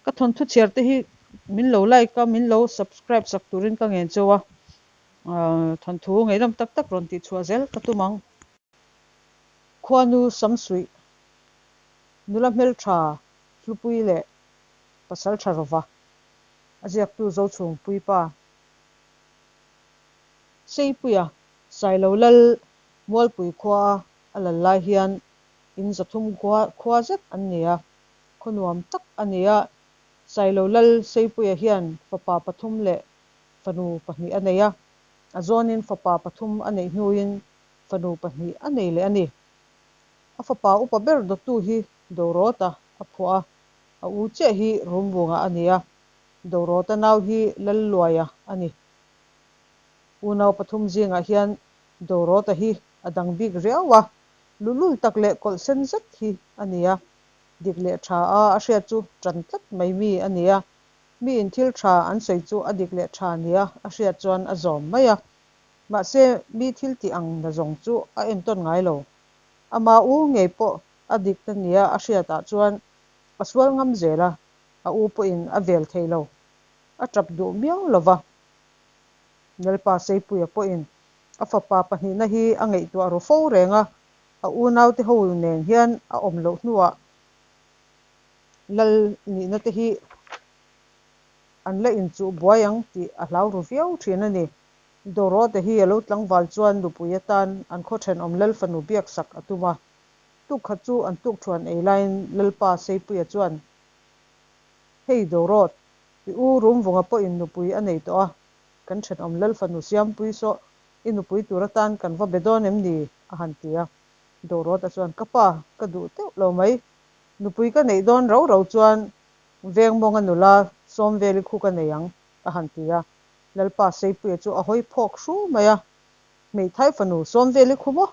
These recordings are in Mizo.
Ka thawnthu chhiar te hi min lo like a, min lo subscribe sak turin ka ngen cheu a, thawnthu ngaihnawm tak tak rawn tih chhuah zel ka tum ang. Khuanu Samsuih, nula hmeltha Hlupui leh Pasaltha Rova, a ziaktu Zochhungpui pa Seipuia, Sailo Lal Mualpui khua a lal lai hian in 300 khua zet an ni a, khaw nuam tak a ni a. Sailo Lal Seipuia hian fapa pathum leh fanu pahnih a nei a, a zawnin fapa pathum a neih hnuin fanu pahnih a nei leh a ni. A fapa upa ber dawttu hi Dorawta a phuah a, a u chiah hi Rumvunga a ni a, Dorawta nau hi Lalluaia a ni. Unau pathum zingah hian Dorawta hi a dang bik riau a, luhlul tak leh kawlh sen zet hi a ni a, dik leh tha a a hriat chu tan tlat mai mi a ni a, miin thil tha an sawi chu a dik leh tha nia a hriat chuan a zawm mai a, mahse mi thil tih ang na zawng chu a entawn ngai lo. Ama u ngei pawh a dik na nia a hriatah chuan a sual ngam zel a, a u pawhin a vel thei lo, a tap duh miau lo va. Lalpa Seipuia pawhin a fapa pahnihna hi a ngaihtuah ru fo reng a, a unaute ho nen hian a awm loh hnuah lal nihna te hi an la inchuh buai ang tih a hlau ru viau thin a ni. Dorote hi a lo tlangval chuan nupui atan an khaw thenawm lal fanu biaksak a tum a. Tukkhat chu an tukthuan ei laiin Lalpa Seipuia chuan, Hei Dorot, I u Rumvunga pawhin nupui a nei tawh a, kan thenawm lal fanu Siampui saw i nupui tur atan kan va be dawn em ni? a han ti a. Dorawta chuan, Ka pa, ka duh teuh lo mai. Nupui ka neih dawn rau rau chuan veng mawnga nula Sawmveli khu ka nei ang, a han ti a. Lalpa Seipuia chu a hawi phawk hru mai a, Hmeithai fanu Sawmveli khu maw?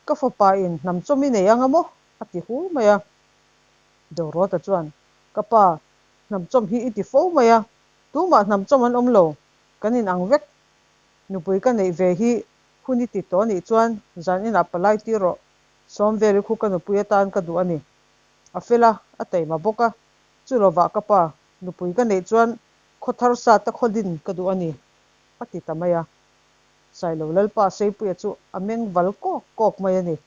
Ka fapa in hnam chawm i nei anga maw? a ti hu mai a. Dorawta chuan, Ka pa, Hnamchawm hi i ti fo mai a, tumah hnamchawm an awm lo, kan in ang vek. Nupui ka neih ve hi hun i ti tawh anih chuan zan inah palai tir rawh, Sawmveli khu ka nupui atan ka duh a ni. A fel a, a taima bawk a, chu lovah ka pa, nupui ka neih chuan khaw thar sata khaw din ka duh a ni, a ti ta mai a. Sailo Lalpa Seipuia chu a meng val kawk kawk mai a ni.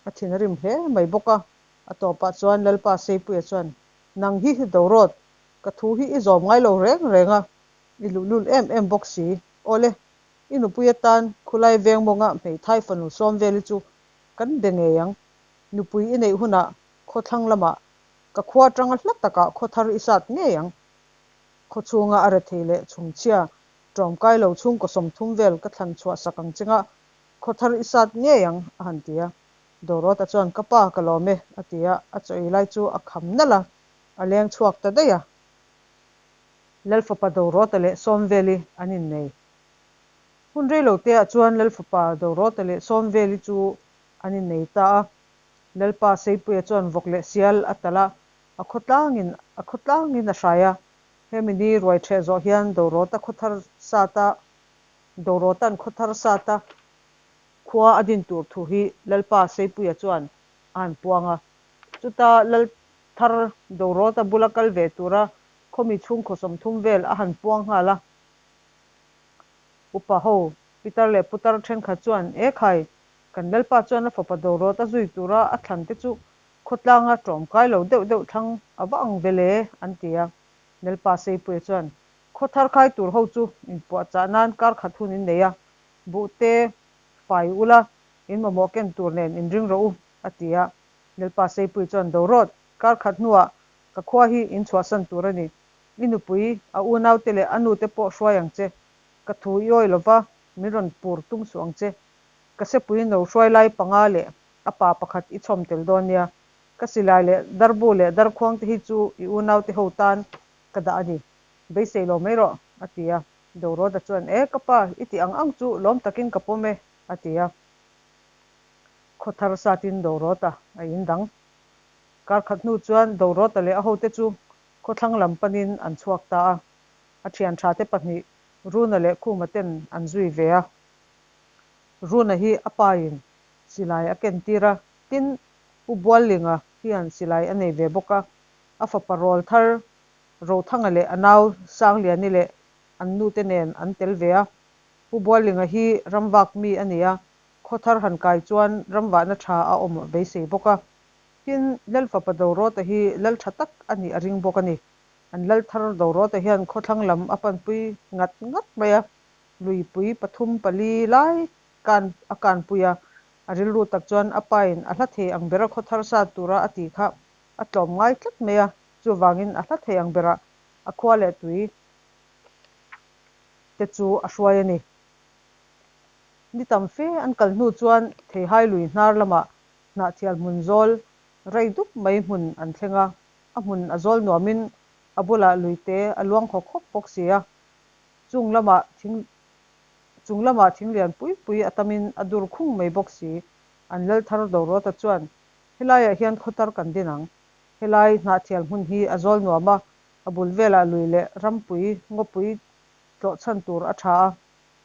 A thin a rim hle mai bawk a, a tawpah chuan Lalpa Seipuia chuan Nang hi Dorawt, ka thu hi i zawm ngai lo reng reng a, i luhlul em em bawk si. Awle, i nupui atan khulai veng mawnga hmeithai fanu sawm vel hi chu kan be ngei ang. Nupui i neih hunah khawthlang lamah ka khua atanga hla takah khaw thar i sat ngei ang. Khaw chhunga a rethei leh chhumchhia ṭawmkai lo chhungkaw 30 vel ka thlan chhuah sak ang chenga khaw thar i sat ngei ang, a han ti a. Dorota chuan, Ka pa, ka lawm e, a ti a, a chaw ei lai chu a kham nalh a, a leng chhuak ta daih a. Lalfapa Dorota leh Sawmveli an innei. Hun rei lo teah chuan Lalfapa Dorota leh Sawmveli chu an innei ta a. Lalpa Seipuia chuan vawk leh sial a talh a, a khawtlangin a khawtlangin a hrai a. Hemi ni ruai ṭheh zawh hian Dorota khawthar sata Dorota'n khawthar sata Khua a din tur thu hi Lalpa Seipuia chuan a han puang a. Chuta Lal thar Dorawta bula kal ve tura khawmi chhungkaw 30 vel a han puang nghal a. Upa ho, Pitar leh Putar thenkhat chuan, E khai, kan Lalpa chuan a fapa Dorawta zui tura a thlan te chu khawtlanga tawmkai lo deuh deuh thlang a va ang ve le, an ti a. Lalpa Seipuia chuan, Khaw thar khai tur ho chu inpuahchah nan kar khat hun in nei a, Buh te fai ula, in mamawh ken tur nen in ring rawh u, a ti a. Lalpa Seipui chuan, Dorawt, kar khat hnuah ka khua hi in chhuahsan tur a ni. I nupui, a unaute leh a nute pawh hruai ang che. Ka thu i awi lova, min rawn pur tum suh ang che. Ka sepui no hruai lai panga leh a pa pakhat i chhawm tel dawn nia. Ka silai leh darbu leh darkhuang te hi chu i unaute ho tan ka dah a ni. Beisei lo mai rawh, a ti a. Dorawta chuan, E, ka pa, i tih ang ang chu lawm takin ka pawm e, a ti a. Khaw thar satin Dorawta a in dang. Kar khat hnu chuan Dorawta leh a hote chu khawthlang lam panin an chhuak ta a. A thian tha te pahnih Runa leh Khuma ten an zui ve a. Runa hi a pain silai a ken tir a, tin Pu Buallinga hian silai a nei ve bawk a. A fapa rawl thar. Rothanga leh a nau Sangliani leh an nute nen an tel ve a. Pu Buallinga hi ramvak mi a ni a, khawthar han kai chuan ramvahna tha a awm a beisei bawk a. Tin, Lal fapa Dorawta hi lal tha tak a nih a ring bawk a ni. An lal thar Dorawta hian khawthlang lam a panpui ngat ngat mai a, luipui pathum pali lai kan a kanpui a. A rilru tak chuan a pain a hla thei ang bera khawthar sa tura a tih kha a tlawm ngai tlat mai a, chuvangin a hla thei ang berah a khua leh tui te chu a hruai a ni. Ni tam fe an kal hnu chuan Theihai lui hnar lamah Hnahthial hmun zawl rei dup mai hmun an thleng a, a hmun a zawl nuamin a bulah luite a luang hawk hawk bawk si a, chung lamah thing chung lamah thing lian pui pui a tamin a dur khung mai bawk si. An lal thar Doruata chuan, Helaiah hian khawtar kan din ang. Helai Hnahthial hmun hi a zawl nuam a, a bul velah lui leh rampui ngawpui tlawh chhan tur a tha a,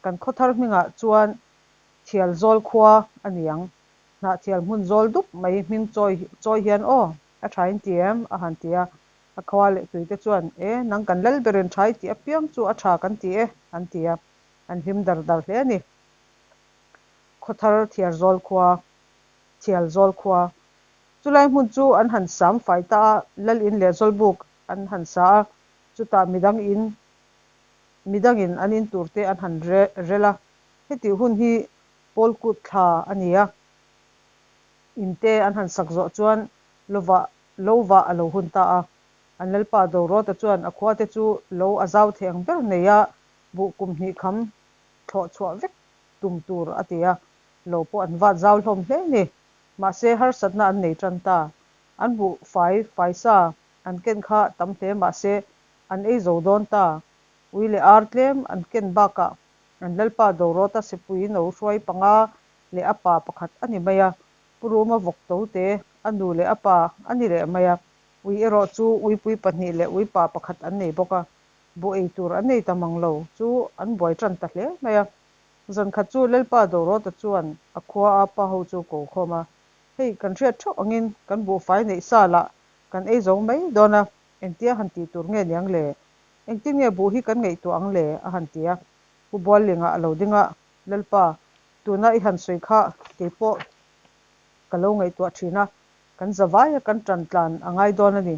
kan khawthar hmingah chuan Thialzawl khua a ni ang. Hnahthial hmun zawl dup mai hming chawi chawi hian aw, a tha in ti em? a han ti a. A khua leh tuite chuan, E, nang kan lal berin tha i tih apiang chu a tha kan ti e, an ti a. An hlim dar dar hle a ni. Khawthar Thiarzawl khua, Thialzawl khua. Chulai hmun chu an han sam fai ta a, lal in leh zawlbuk an han sa a, chutah midang in midangin an in turte an han rel a. Hetih hun hi Pawlkut thla a ni a, inte an han sak zawh chuan lovah lovah a lo hun ta a. An lalpa Dorawta chuan a khuate chu lo a zau thei ang ber nei a, buh kum hnih kham thlawh chhuah vek tum tur a ti a, lo pawh an vat zau hlawm hle ni. Mahse harsatna an nei tan ta. An buh fai faisa an ken kha tam hle mahse an ei zo dawn ta. Ui leh ar tlem an ken bakah An lalpa Dorawta sepui no hruai panga leh a pa pakhat a ni mai a, Pu Ruma vawk to te a nu leh a pa a ni leh mai a, ui erawh chu uipui pahnih leh uipa pakhat an nei bawk a, buh ei tur an nei ta mang lo chu an buai tan ta hle mai a. Zankhat chu lalpa Dorawta chuan a khua a pa ho chu ko khawm a, Hei kan hriat theuh angin kan buhfai neih sa lah kan ei zo mai dawn a, engtia han tih tur nge niang le? Engtin nge buh hi kan ngaihtuah ang le? a han ti a. Pu Buallinga a lo ding a, Lalpa, tuna i han sawi kha kei pawh ka lo ngaihtuah thin a, kan za vaia kan tan tlan a ngai dawn a ni.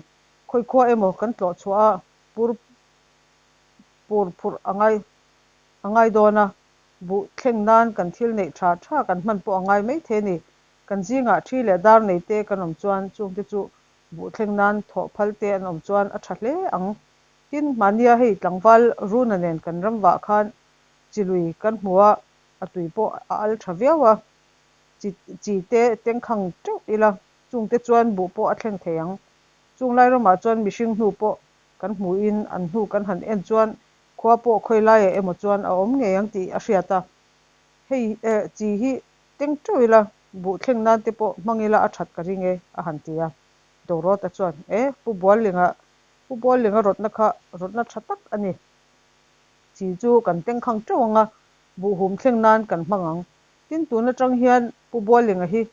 Khawi khua emaw kan tlawh chhuah a, pur pur phurh a ngai a ngai dawn a, buh thleng nan kan thil neih tha tha kan hman pawh a ngai mai thei a ni. Kan zingah thi leh dar nei te kan awm chuan chungte chu buh thleng nan thawh phal te an awm chuan a tha hle ang. Tin, mahnia hei tlangval Runa nen kan ram vah khan chi lui kan hmu a, a tui pawh a al tha viau a, chi chi te tengkhang teuh ila, chungte chuan buh pawh a thleng thei ang. Chung lai ramah chuan mihring hnu pawh kan hmuhin an hnu kan han en chuan khua pawh khawi laiah emaw chuan a awm ngei ang tih a hriat a. Hei chi hi teng teuh ila, buh thleng nan te pawh hmang ila a that ka ring e, a han ti a. Dorawta chuan, E, Pu Buallinga Pu Buallinga rawtna kha rawtna tha tak a ni. Chi chu kan tengkhang teuh ang a, buhhum thleng nan kan hmang ang. Tin, tun atang hian Pu Buallinga hi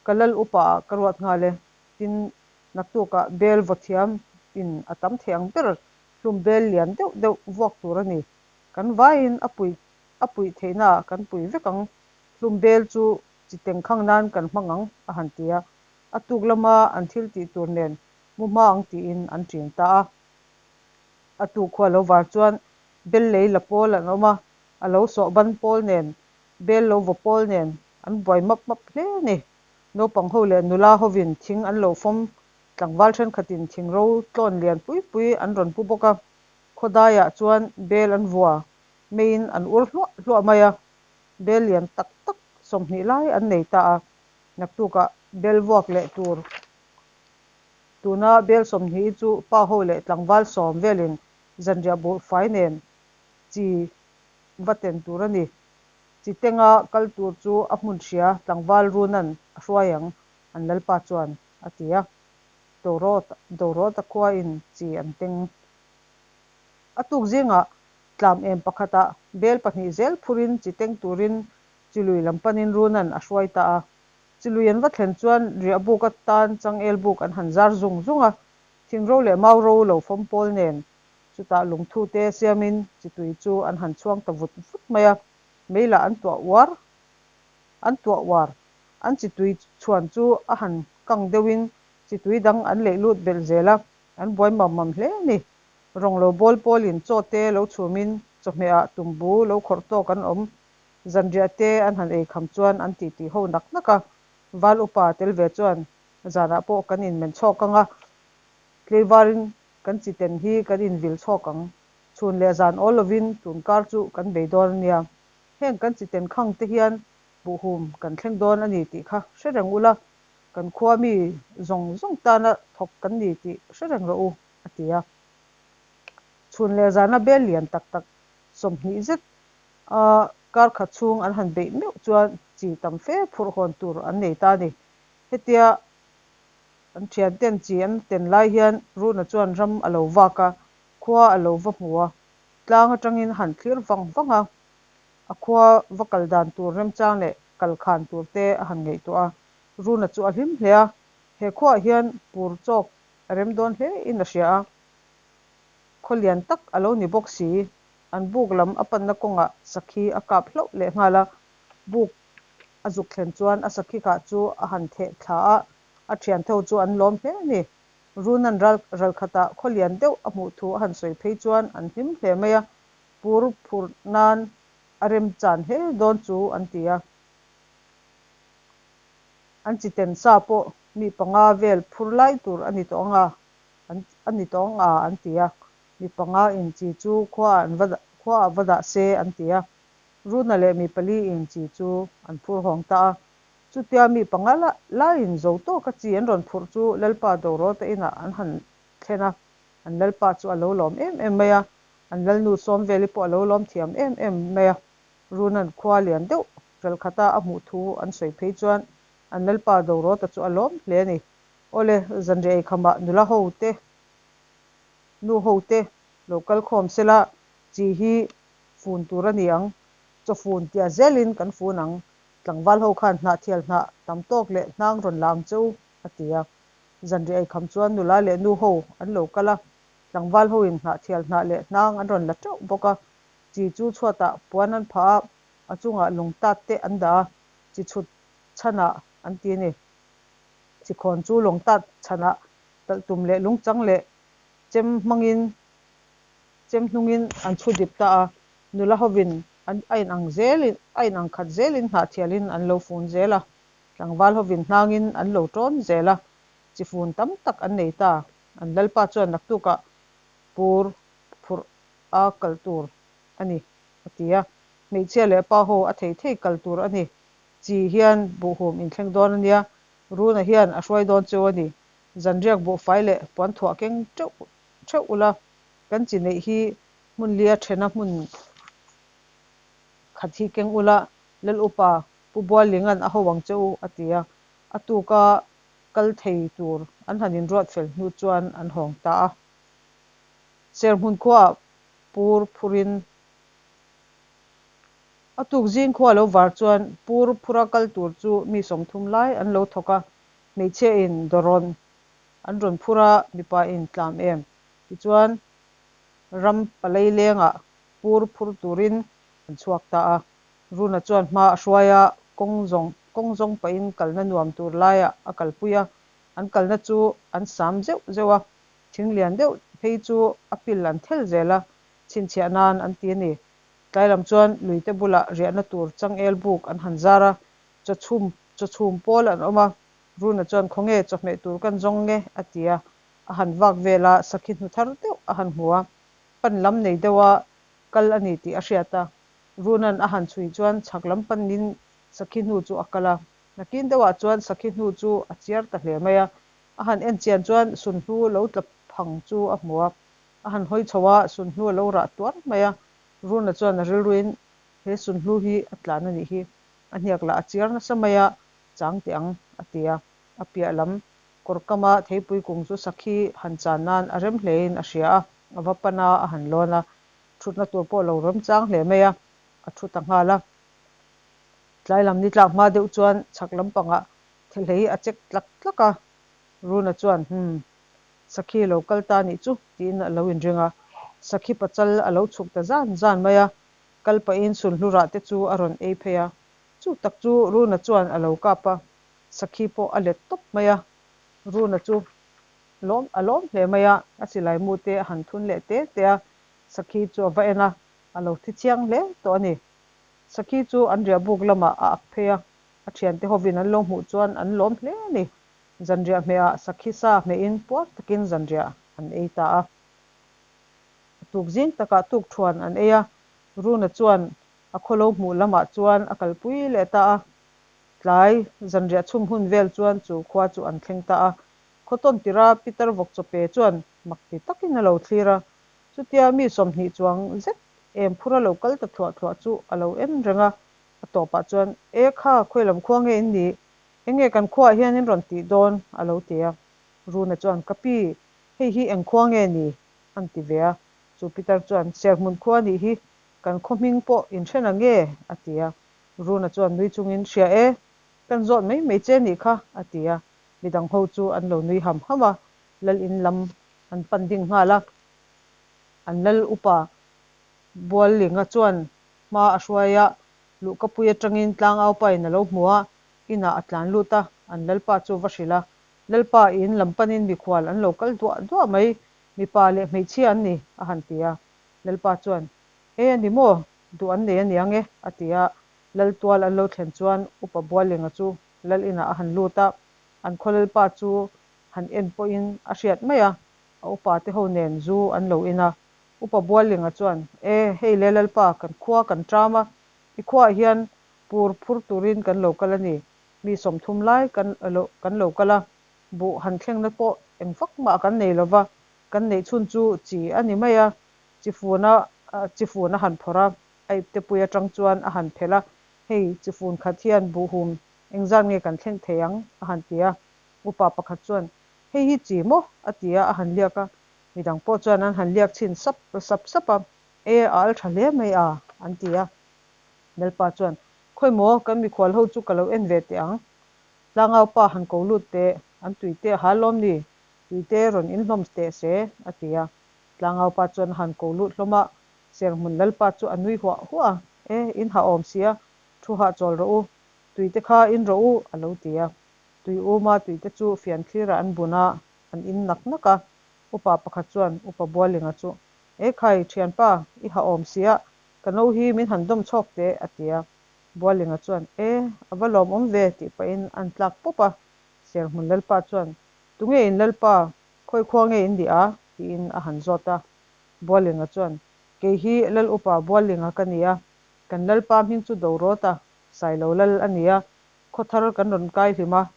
ka lal upa ah ka ruat nghal e. Tin, naktukah bel vaw thiam in a tam thei ang ber hlum bel lian deuh deuh vuak tur a ni. Kan vaiin a pui a puih theihna ah kan pui vek ang. Hlum bel chu chi tengkhang nan kan hmang ang, a han ti a. A tuk lama an thil tih tur nen mu hma ang tiin an ṭin ta a. A tuk khua lo var chuan bel lei la pawl an awm a, a lo sawh ban pawl nen, bel lo vaw pawl nen an buai map map hle a ni. Naupang ho leh nula hovin thing an lo fawm, tlangval thenkhatin thing ro tlawn lian pui pui an rawn pu bawk a. Khawdaiah chuan bel an vua, meiin an ur hluah hluah mai a, bel lian tak tak 20 lai an nei ta a. Naktukah bel vuak leh tur Tuna bel 20 hi chu pa ho leh tlangval 10 velin zanriah buhfai nen chi va ten tur a ni. Chi tenga kal tur chu a hmun hria tlangval Runan a hruai ang, an lalpa chuan a ti a. Dorawta khuain chi an teng. A tuk zingah tlam em pakhatah bel pahnih zel phurin chi teng turin chi lui lam panin Runan a hruai ta a. Chilui an va thlen chuan riah buk atan changel buk an han zar zung zung a, thingro leh mau ro lo fawm pawl nen Chutah lungthu te siamin chitui chu an han chhuang ta vut vut mai a, mei lah an tuah uar an tuah uar. An chitui chhuan chu a han kang deuhin chitui dang an leih lut belh zel a, an buai mam mam hle a ni. Rawng lo bawl pawlin chaw te lo chhumin chawhmehah tumbu lo khawrh tawk an awm. Zanriah te an han ei kham chuan an titi ho nak nak a, Val upa tel ve chuan zanah pawh kan inmen chhawk ang a, tleivarin kan chiten hi kan invil chhawk ang. Chhun leh zan awl lovin tun kar chu kan bei dawn a nia. Heng kan chiten khang te hian buhhum kan thleng dawn a ni tih kha hre reng ula, kan khua mi zawng zawng tana thawk kan ni tih hre reng rawh u, a ti a. Chhun leh zana bel lian tak tak 20 zet a kar khat chhung an han beih meuh chuan chi tam fe phurh hawn tur an nei ta a ni. Hetia an thian ten chi an ten lai hian Runa chuan ram a lo vak a, khua a lo va hmu a, tlang atangin han thlir vang vang a, a khua va kal dan tur remchang leh kal khan tur te a han ngaihtuah a, Runa chu a hlim hle a, he khuaah hian pur chawk a rem dawn hle in a hria a, khaw lian tak a lo ni bawk si, an buk lam a panna kawngah sakhi a kap hlauh leh nghal a, buk a zuk thlen chuan a sakhi kah chu a han theh thla a, a thiantho chu an lawm hle a ni. Runan ral ralkhatah khaw lian deuh a hmuh thu a han sawi phei chuan an hlim hle mai a, pur phurh nan a remchan hle dawn chu an ti a. An chiten sa pawh mi panga vel phur lai tur a ni tawh ang a, an a ni tawh ang a an ti a. Mi panga in chi chu khua an va khua ah va dah se an ti a. Runa leh mi pali in chi chu an phur hawng ta a. Chutia mi panga la laiin zo tawka chi an rawn phurh chu Lalpa Dorawta inah an han thlen a, an Lalpa chu a lo lawm em em mai a, an Lalnu Sawmveli pawh a lo lawm thiam em em mai a. Runan khua lian deuh ralkhata a hmuh thu an sawi phei chuan an Lalpa Dorawta chu a lawm hle a ni. Awle, zanriah eikhamah nula ho te, nu ho te lo kal khawm sela chi hi fun tur a ni ang, chawfun tia zelin kan fun ang. Tlangval ho khan hnahthial hnah tam tawk leh hnang rawn la ang che u, a ti a. Zanriah eikham chuan nula leh nu ho an lo kal a, tlangval hoin hnahthial hnah leh hnang an rawn la teuh bawk a. Chi chu chhuatah puan an phah a, a chungah lung tat te an dah a, chi chhut chhanah an ti a ni. Chi khawn chu lung tat chhanah talh tum leh lungchang leh chem hmangin chem hnungin an chhu dip ta a, nula hovin an a inang zelin a inang khat zelin hnahthialin an lo fun zel a, tlangval hovin hnangin an lo tawn zel a, chi fun tam tak an nei ta. An lalpa chuan naktukah pur phurh a kal tur a ni, a ti a. Hmeichhia leh pa ho a thei thei kal tur a ni. Chi hian buhhum inthleng dawn a nia, Runa hian a hruai dawn cheu a ni. Zanriak buhfai leh puanthuah keng teuh theuh ula, kan chi neih hi hmun lia thena hmun khat hi keng ula, Lal upa Pu Buallinga'n a ho ang che u, a ti a. A tuka kal thei tur an han inruat fel hnu chuan an hawng ta a. Serhmun khuaah pur phurin a tuk zing khua lo var chuan pur phura kal tur chu mi 30 lai an lo thawk a, hmeichhia in dawrawn an rawn phur a, mipa in tlam em? Tichuan ram palei lengah pur phur turin an chhuak ta a. Runa chuan hma a hruai a, kawng zawng kawng zawng pahin kalna nuam tur laiah a kalpui a, an kalna chu an sam zeuh zeuh a, thing lian deuh phei chu a pil an thel zel a, chhinchhiah nan an ti a ni. Tlai lam chuan luite bulah riahna tur changel buk an han zar a, chaw chhum chaw chhum pawl an awm a, Runa chuan khawnge chawhmeh tur kan zawng nge a ti a, a han vak vel a, sakhi hnu thar deuh a han hmu a, pan lam nei deuha kal a ni tih a hriat a, Runa'n a han chhui chuan chhak lam panin sakhi hnu chu a kal a, nakin deuhah chuan sakhi hnu chu a chiar ta hle mai a, a han en chian chuan sunhlu lo tla phang chu a hmu a, a han hawi chho a, sunhlu a lo rah tuar mai a, Runa chuan a rilruin he sunhlu hi a tlan a nih hi, a hniak lah a chiar nasa mai a, chang teh ang, a ti a. A piah lam kawr kama theipui kung chu sakhi han chan nan a rem hlein a hria a, a va pan a, a han lawn a. Thutna tur pawh a lo rem chang hle mai a, a thu ta nghal a. Tlai lam ni tlak hma deuh chuan chhak lampangah thehlei a chek tlak tlak a. Runa chuan, Hum, sakhi lo kal ta nih chu, tiin a lo inring a. Sakhi pachal a lo chhuk ta zan zan mai a, kal pahin sunhlu rah te chu a rawn ei phei a. Chu tak chu Runa chuan a lo kap a, sakhi pawh a let tawp mai a. Runa chu lawm a lawm hle mai a, a silai mu te a han thun leh te te a, sakhi chu a va en a, a lo thi chiang hle tawh a ni. Sakhi chu an riah buk lamah a ak phei a, a thiante hovin an lo hmuh chuan an lawm hle a ni. Zanriah hmehah sakhi sa hmehin puar takin zanriah an ei ta a. A tuk zing takah tukthuan an ei a, Runa chuan a khawlo hmuh lamah chuan a kalpui leh ta a. Tlai zanriah chhum hun vel chuan chu khua chu an thleng ta a. Khaw tawn tira Pitar Vawkchawpe chuan mak ti takin a lo thlir a. Chutia mi 20 chuang zet em phura lo kal ta thluah thluah chu a lo en reng a. A tawpah chuan, E kha, khawi lam khua nge in nih? Enge kan khuaah hian in rawn tih dawn? a lo ti a. Runa chuan, Ka pi, hei hi eng khua nge ni? an ti ve a. Chu Pitar chuan, Serhmun khua nih hi kan khaw hming pawh in hre na nge? a ti a. Runa chuan nui chungin, Hria e, kan zawt mai mai che nih kha, a ti a. Midang ho chu an lo nui ham ham a, lal in lam an pan ding nghal a. An lal upa Buallinga chuan hma a hruai a, luhkapui atangin tlangaupain a lo hmu a, inah a tlan lut a, an lalpa chu va hrilh a. Lalpa in lam panin mikhual an lo kal duah duah mai, mipa leh hmeichhia an ni, a han ti a. Lalpa chuan, E a ni maw? Duh an nei a niang e, a ti a. Lal tual an lo thlen chuan Upa Buallinga chu lal inah a han lut a, an khaw lalpa chu han en pawhin a hriat mai a, a upa te ho nen zu an lo in a. Upa Buallinga chuan, E, hei le lalpa, kan khua kan ṭam a, i khuaah hian pur phur turin kan lo kal a ni. Mi 30 lai kan lo kan lo kal a, buh han thlengna pawh eng vak mah kan nei lo va, kan neih chhun chu chi a ni mai a, chi funa chi fun a han phawrh a, a iptepui atang chuan a han phelh a, hei chi fun khat hian buhhum engzat nge kan thleng thei ang? a han ti a. Upa pakhat chuan, Hei hi chi maw? a ti a, a han liak a. Midang pawh chuan an han liak chhin sap sap sap a, E, a al tha hle mai a, an ti a. Lalpa chuan, Khawi maw, kan mikhual ho chu ka lo en ve teh ang. Tlangau pa han ko lut teh, an tui te a hal lawm ni? Tui te rawn inhlawm teh se, a ti a. Tlangau pa chuan a han ko lut hlawm a, Serhmun Lalpa chu a nui huah huah a, E, in hah awm sia, thu hahchawl rawh u, tui te kha in rawh u, a lo ti a. Tui uma tui te chu fian thlirah an bun a, an in nak nak a. Upa pakhat chuan Upa Bualinga chu, E khai, thianpa, i hah awm sia, ka no hi min han dawm chhawk teh, a ti a. Bualinga chuan, E, a va lawmawm ve, tih pahin an tlak pawp a. Serhmun Lalpa chuan, Tunge in Lalpa, khawi khua nge in nih a? tiin a han zawt a. Bualinga chuan, Kei hi Lal Upa Bualinga ka ni a, kan Lalpa hming chu Dorawta Sailo Lal a ni a, khaw thar kan rawn kai hlim a,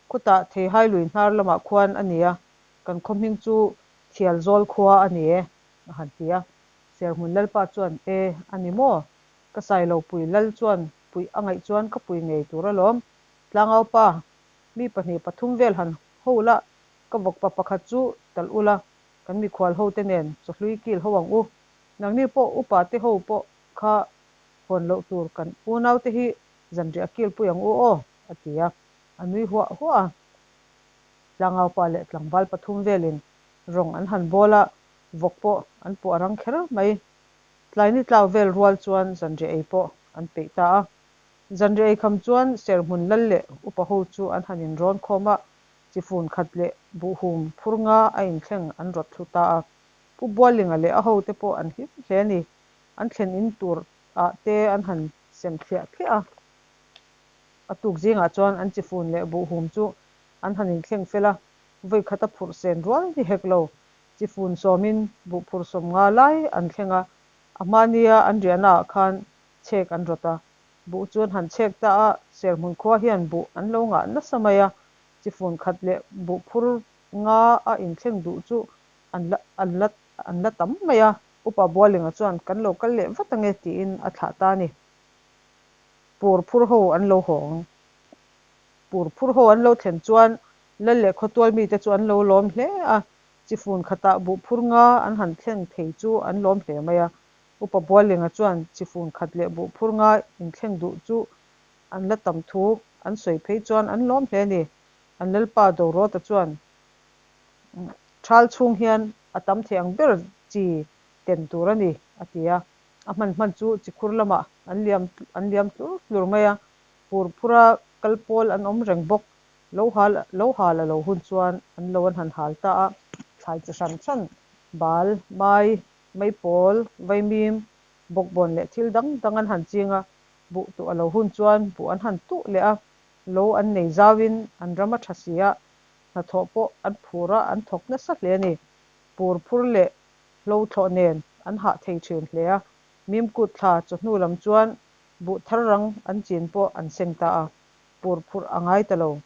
khutah Theihai lui hnar lamah khuan a ni a, kan khaw hming chu Thialzawl khua a ni e, a han ti a. Serhmun Lalpa chuan, E, a ni maw? Ka Sailo pui Lal chuan puih a ngaih chuan ka pui ngei tur alawm. Tlangau pa, mi pahnih pathum vel han ho la, ka vawkpa pakhat chu talh ula, kan mikhual ho te nen chawhlui kil ho ang u. Nangni pawh upa te ho pawh kha hawn loh tur kan unau te hi zanriah kil pui ang u aw, a ti a. A nui huah huah a. Tlangau pa leh tlangval pathum velin rawng an han bawl a, vawk pawh an puah rang kher mai. Tlai ni tlau vel rual chuan zanriah ei pawh an peih ta a. Zanriah ei kham chuan Serhmun lal leh upa ho chu an han inrawn khawm a, chi fun khat leh buhhum phur nga a inthleng an rawt thlu ta a. Pu Bualinga leh a hote pawh an hlim hle a ni. An thlen in tur ah te an han sem thliah thliah a. A tuk zingah chuan an chi fun leh buhhum chu an han inthleng fel a, vawi khat a phurh sen rual ni hek lo. Chi fun sawmin buh phur 50 lai an thleng a, a hmania an riahna ah khan chhek an rawt a. Buh chu an han chhek ta a, Serhmun khua hian buh an lo ngah nasa mai a, chi fun khat leh buh phur nga a inthleng duh chu an la an la an la tam mai a. Upa Bualinga chuan kan lo kal leh vat ange tiin a thlah ta a ni. Pur phur ho an lo hawng. Pur phur ho an lo thlen chuan Lal leh khawtual mite chu an lo lawm hle a, chi fun khatah buh phur nga an han thleng thei chu an lawm hle mai a. Upa Bualinga chuan chi fun khat leh buh phur nga inthleng duh chu an la tam thu an sawi phei chuan an lawm hle a ni. An Lalpa Dorawta chuan thal chhung hian a tam thei ang ber chi Ten tur a ni, a ti a. A hman hman chu chikhur lamah an liam an liam tlur tlur mai a. Pur phura kal pawl an awm reng bawk. Lo hal lo hal a lo hun chuan an lo an han hal ta a. Thlai chi hran hran, bal, mai, maipawl, vaimim, bawkbawn leh thil dang dang an han ching a. Buh tuh a lo hun chuan buh an han tuh leh a. Lo an nei zauin an ram a tha si a, hnathawh pawh an phur a, an thawk nasa hle a ni. Pur phur leh hlo thlawh nen an hah thei thin hle a, Mimkut thla chawhnu lam chuan buh thar rang an chin pawh an seng ta a, pur phurh a ngai ta lo.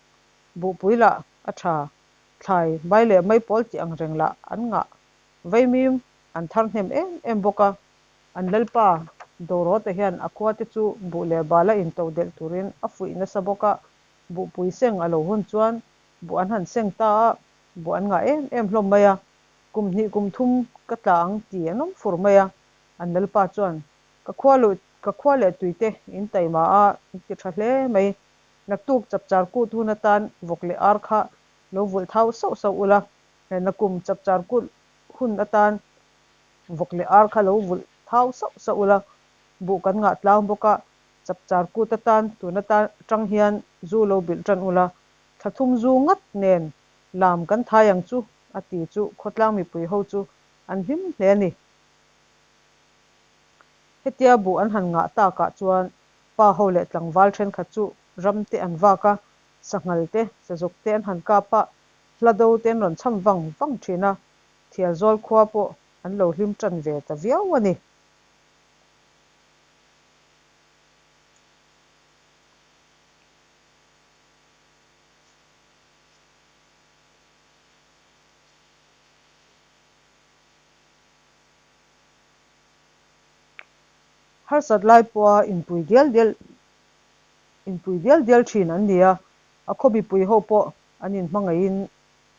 Buhpui lah a tha, thlai mai leh maipawl tih ang reng lah an ngah vaimim an thar hnem em em bawk a. An lalpa Dorota hian a khuate chu buh leh bala into delh turin a fuih nasa bawk a, buhpui seng a lo hun chuan buh an han seng ta a, buh an ngah em em hlawm mai a. Kum hnih kum thum ka tla ang ti an awm fur mai a, an lalpa chuan, Ka khua luh ka khua leh tuite in taima a, in ti tha hle mai. Naktuk chapchar kut hun atan vawk leh ar kha lo vulh thau sauh sauh ula, nakum chapchar kut hun atan vawk leh ar kha lo vulh thau sauh sauh ula, buh kan ngah tlang bawk a, chapchar kut atan tun atan tang hian zu lo bilh tan ula, thla thum zu ngat nen Lam kan thai ang chu, a ti chu khawtlang mipui ho chu an hlim hle a ni. Hetia buh an han ngah takah chuan pa ho leh tlangval thenkhat chu ram te an vak a, sanghal te, sazuk te an han kap a, hla do te an rawn cham vang vang thin a, Thialzawl khua pawh an lo hlim tan ve ta viau a ni. Harsat lai pawha inpui dial dial inpui dial dial thin an ni a, a khaw mipui ho pawh an inhmangaihin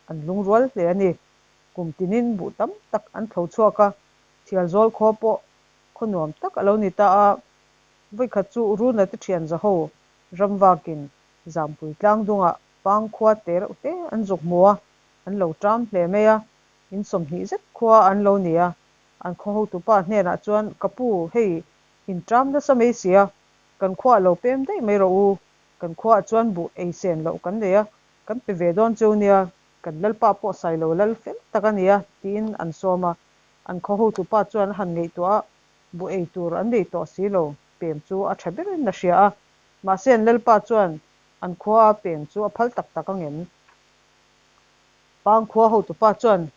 an lungrual hle a ni. Kum tinin buh tam tak an tho chhuak a, Thialzawl khua pawh khaw nuam tak a lo ni ta a. Vawikhat chu Runa te thian zaho ramvakin Zampui tlang dungah pang khua te reuh te an zuk hmu a, an lo ṭam hle mai a, in 20 zet khua an lo ni a, an khaw hotupa hnenah chuan, Ka pu, hei in ṭam nasa mai sia, kan khuaah lo pem daih mai rawh u, kan khuaah chuan buh ei sen loh kan nei a, kan pe ve dawn cheu nia, kan lalpa pawh sailo lal fel tak a nia, tiin an sawm a, an khaw hotupa chuan a han ngaihtuah a, buh ei tur an nei tawh si lo, pem chu a ṭha berin a hria a, Mahse an lalpa chuan an khua pem chu a phal tak tak ang em? Pang khua hotupa chuan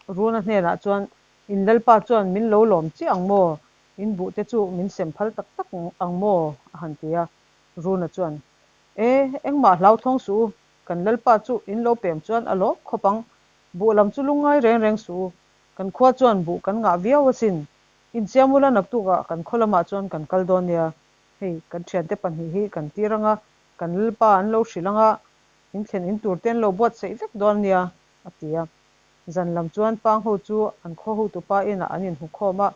Runa hnenah chuan, In lalpa chuan min lo lawm chiah ang maw? In buhte chu min sem phal tak tak ang maw? a han ti a. Runa chuan, E, engmah hlauthawng suh u, kan lalpa chu in lo pem chuan a lawm khawp ang. Buh lam chu lungngai reng reng suh u, kan khua chuan buh kan ngah viau asin. Insiam ula naktukah kan khaw lamah chuan kan kal dawn nia. Hei, kan thiante pahnih hi kan tir anga, kan lalpa an lo hrilh anga, in thlen in tur te an lo buatsaih vek dawn ania, a ti a. Zan lam chuan Pang ho chu an khaw hotupa inah an inhmu khawm a,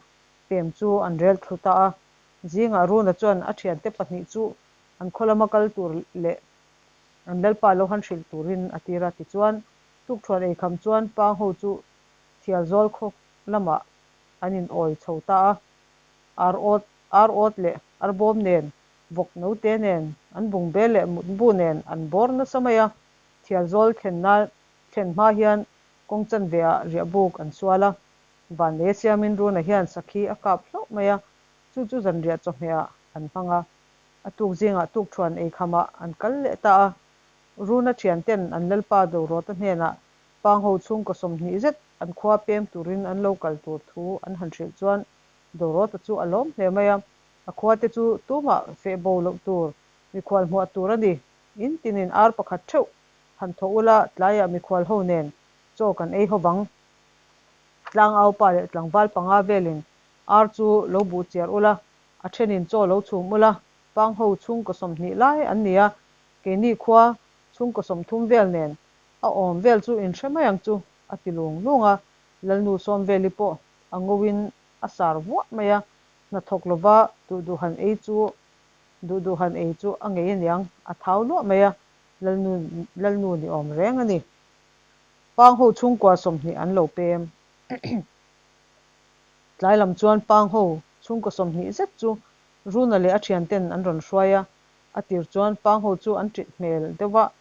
pem chu an rel thlu ta a. Zingah Runa chuan a thiante pahnih chu an khaw lama kal tur leh an lalpa lo han hrilh turin a tir a. Tichuan, tukthuan eikham chuan Pang ho chu Thialzawl khaw lamah an inawi chho ta a. Ar awt Ar awt leh ar bawm nen, vawk note nen, an bungbel leh mutbu nen an bawr nasa mai a. Thialzawl thlenna thlen hma hian kawng chanve ah riahbuk an sual a. Vanlei siamin Runa hian sakhi a kap hlauh mai a, chu chu zanriah chawhmeh ah an hmang a. A tuk zingah tukthuan eikhamah an kal leh ta a. Runa thian ten an lalpa Dorawta hnenah Pangho chhungkaw 20 zet an khua pem turin an lo kal tur thu an han hrilh chuan Dorota chu a lawm hle mai a, a khuate chu tumah feh bo loh tur, mikhual hmuah tur a ni. In tinin ar pakhat theuh han thaw ula, tlaiah mikhual ho nen chaw kan ei ho vang. Tlangau pa leh tlangval panga velin ar chu lo buh chiar ula, a thenin chaw lo chhum ula, pang ho chhungkaw 20 lai an ni a, keini khua chhungkaw 30 vel nen a awm vel chu in hre mai ang chu, a ti lung lung a, Lalnu Sawmveli pawh a ngoin a sar vuah mai a, hnathawk lova duh duh han ei chu duh duh han ei chu a ngei aniang, a thau luah mai a, Lalnu Lalnu ni awm reng a ni. Pang ho chhungkua 20 an lo pem. Tlai lam chuan Pang ho chhungkaw 20 zet chu Runa leh a thianten an rawn hruai a, a tir chuan Pang ho chu an ṭit hmel deuh va,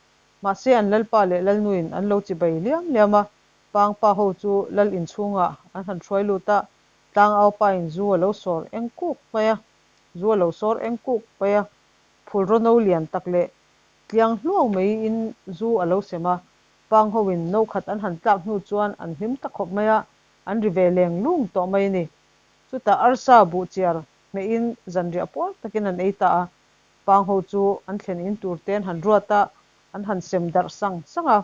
mahse an lalpa leh lalnuin an lo chibai liam liam a, Pang pa ho chu lal inchhungah an han hruai lut a, tlangau pain zu a lo sawr eng kuk mai a, zu a lo sawr eng kuk mai a, phulraw no lian tak leh tliang hluau maiin zu a lo sem a, Pang hoin no khat an han tlak hnu chuan an hlim ta khawp mai a, an ri ve leng lung tawh mai a ni. Chutah arsa buh chiar hmehin zanriah puar takin an ei ta a, Pang ho chu an thlen in tur te an han ruat a, an han sem darh sang sang a.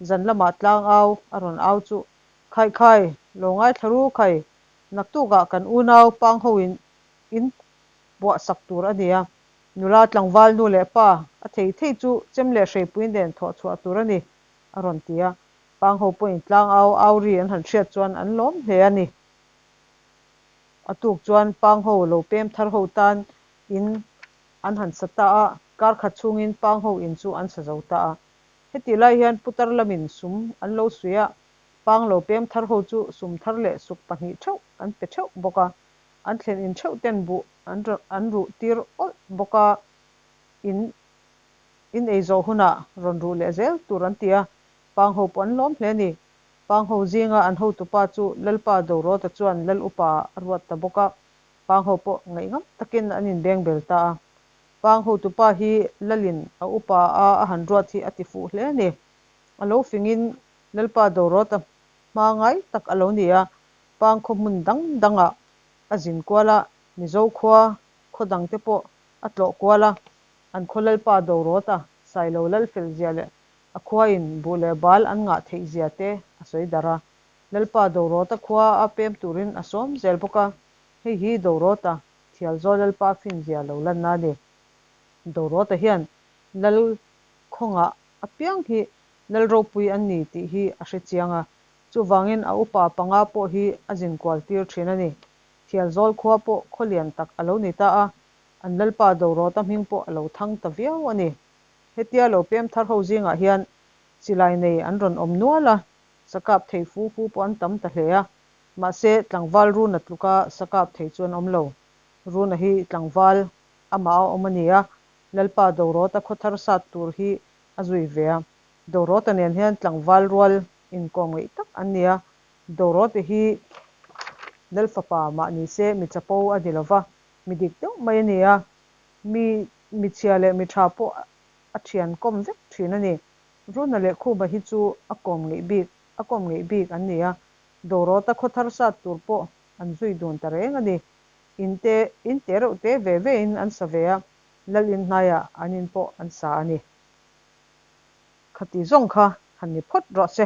Zan lamah tlang au a rawn au chu, Khai khai, lo ngaithla ru khai, naktukah kan unau Pang ho in in puah sak tur a ni a, nula tlangval nu leh pa a thei thei chu chem leh hreipui nen thawh chhuah tur a ni, a rawn ti a. Pang ho pawhin tlang au au ri an han hriat chuan an lawm hle a ni. A tuk chuan Pang ho lo pem thar ho tan in an han sa ta a, kar khat chhungin Pang ho in chu an sa zo ta a. Hetih lai hian putar lamin sum an lo suih a, Pang lo pem thar ho chu sum thar leh suk pahnih theuh an pe theuh bawk a, an thlen in theuh ten buh an an ruh tir awlh bawk a, in in ei zawh hunah rawn ruh leh zel tur an ti a, Pang ho pawh an lawm hle a ni. Pang ho zinga an hotupa chu Lalpa Dorawta chuan Lal upa a ruat ta bawk a, Pang ho pawh ngaihngam takin an inbeng bel ta a. Pang hotupa hi Lalin a upa a a han ruat hi a ti fuh hle a ni. A lo fingin Lalpa Dorawta hma ngai tak a lo ni a, Pang khaw hmun dang dangah a zin kual a, Mizo khua khaw dangte pawh a tlawh kual a, an khaw Lalpa Dorawta Sailo Lal fel zia leh A khuain buh leh bal an ngah theih zia te a sawi darh a. Lalpa Dorawta khua a pem turin a sawm zel bawk a, hei hi Dorawta Thialzawl Lalpa fin zia lo lanna a ni. Dorawta hian Lal khawngah apiang hi Lal ropui an ni tih hi a hre chiang a, chuvangin a upa panga pawh hi a zin kual tir thin a ni. Thialzawl khua pawh khaw lian tak a lo ni ta a, an Lalpa Dorawta hming pawh a lo thang ta viau a ni. Hetia lo pem thar ho zingah hian silai nei an rawn awm nual a, sakap thei fu fu pawh an tam ta hle a, mahse tlangval Runa tluka sakap thei chu an awm lo. Runa hi tlangval amah a awm a ni a, Lalpa Dorawta khaw thar sat tur hi a zui ve a. Dorawta nen hian tlangval rual inkawm ngeih tak an ni a, Dorawta hi Lal fapa mah ni se mi chapo a ni lova, mi dik deuh mai a ni a, mi Mi chhia leh mi tha pawh a thian kawm vek thin a ni. Runa leh Khuma hi chu a kawm ngeih bik a kawm ngeih bik an ni a, Dorawta khaw thar sat tur pawh an zui dun ta reng a ni. In te in te reuh te ve ve in an sa ve a, Lal in hnaiah an in pawh an sa a ni. Khati zawng kha han ni phawt rawh se.